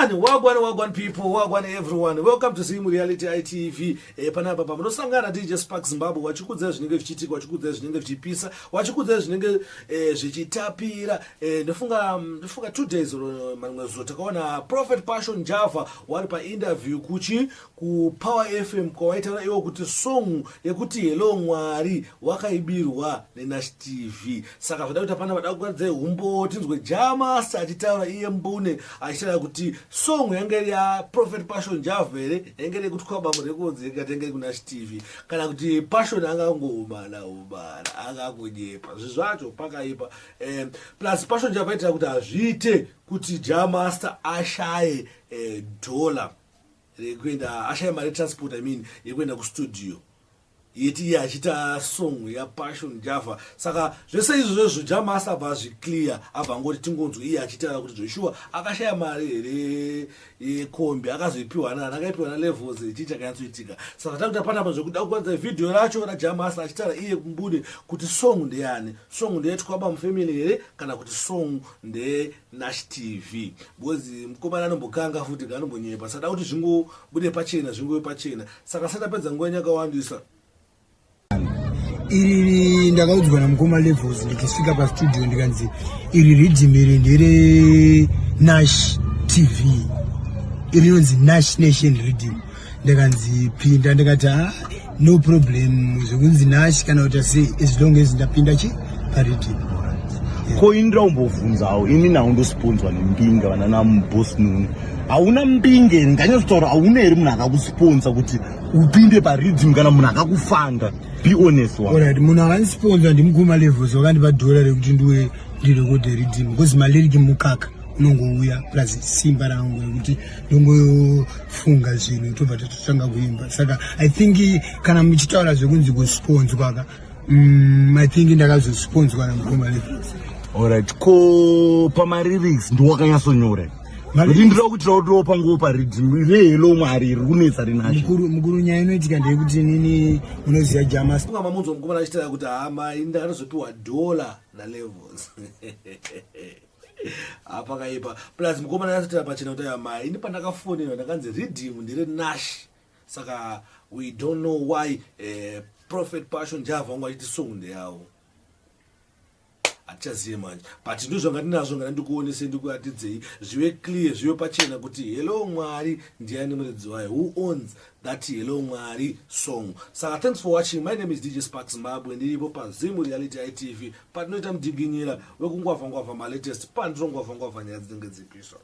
Wagwan, wagwan, wagwan people, wagwan everyone. Welcome to Zim Reality ITV. Panapa pamunosangana DJ Spark Zimbabwe wachikudzai zvinenge zvichiitika, wachikudzai zvinenge zvichipisa, wachikudzai zvinenge zvichitapira. Ndofunga 2 days or mamwe zuva takaona Prophet Passion Java wari painterview kuchi kuPower FM, kwawaitaura iwo kuti song yekuti "Hello Mwari" wakaibirwa neNash TV. Saka zvoda kuti hapana vada kuratidza humbo, tinzwe Jah Master achitaura iye mbune, achitaura kuti song yange iri yaProphet Passion Java here, yange iri yekuti Twabam Records, yekati yange iri kuNash TV, kana kuti Passion angangoumana umana, angangonyepa. Zvi zvacho pakaipa. Plus Passion Java aitira kuti hazviite kuti Jah Master ashaye dollar rekuenda, ashaye mari transport, I mean, yekuenda kustudio, yeti iye achiita song yaPassion Java. Saka zvese izvozvo Jah Master abva azviclear, abva angoti tingonzwa iye achitaura kuti zveshuwa akashaya mari here yekombi, akazoipiwa nani, akaipiwa naLevels, chii chakanyatsoitika. Saka takuita panapa zvekuda kuratidza vhidhiyo racho raJah Master achitaura iye mbune kuti song ndeyani, song ndeyeTwabam Family here, kana kuti song ndeNash TV, because mukomana anombokanga futi, kaanombonyepa. Saka da kuti zvingobude pachena, zvingove pachena. Saka satapedza nguva yakawandisa. Iri ndakaudzwa namukoma Levels ndichisvika pastudio, ndikanzi iri riddim iri ndere Nash TV, iri rinonzi Nash Nation riddim. Ndikanzi pinda, ndikati ha, no problem, zvekunzi Nash kana kuti sei, as long as ndapinda chi pariddim. Ko ini ndaumbobvunzawo, ini nawo ndosponzwa nembinga vana namuboss Nunu. Hauna mbinga here? Nganyatsotaura, hauna here munhu akakusponsa kuti upinde pariddim, kana munhu akakufanda? Be honest one. Alright, munhu akandisponsa ndimukoma Levels, wakandipa dhora rekuti ndiwe ndirekodhe riddim, because malyrics mukaka unongouya, plus simba rangu rekuti ndongofunga zvinhu, tobva tatotanga kuimba. Saka I think kana muchitaura zvekunzi kusponzwa ka, I think ndakazosponzwa namukoma Levels. Alright, ko pamalyrics ndiwakanyatsonyora? Kuti ndinoda kuti tautopa nguo pariddim reHello Mwari riri kunetsa rinashe. Mukuru, mukuru, nyaya inoitika ndeyekuti nini unoziva Jamas Funga mamunzwa mukomana achitaura kuti hama, ini ndakatozopiwa dhola naLevels. Hapakaipa. Plus mukomana anyatsotaura pachena kuti aiwa, ini pandakafonerwa ndakanzi riddim ndere Nash. Saka we don't know why Prophet Passion Java vangu achiti song ndeyavo, hatichazive manje. But ndo zvanga ndinazvo, ngana ndikuonese, ndikuatidzei zvive clear, zvive pachena kuti "Hello Mwari" ndiani muridzi wayo, who owns that "Hello Mwari" song. Saka thanks for watching. My name is DJ Spark Zimbabwe, ndiripo paZimu Reality ITV, patinoita mudiginyira wekungwavha ngwavha malatest, pandinongwavha ngwavha nyaya dzinenge dzipiswa.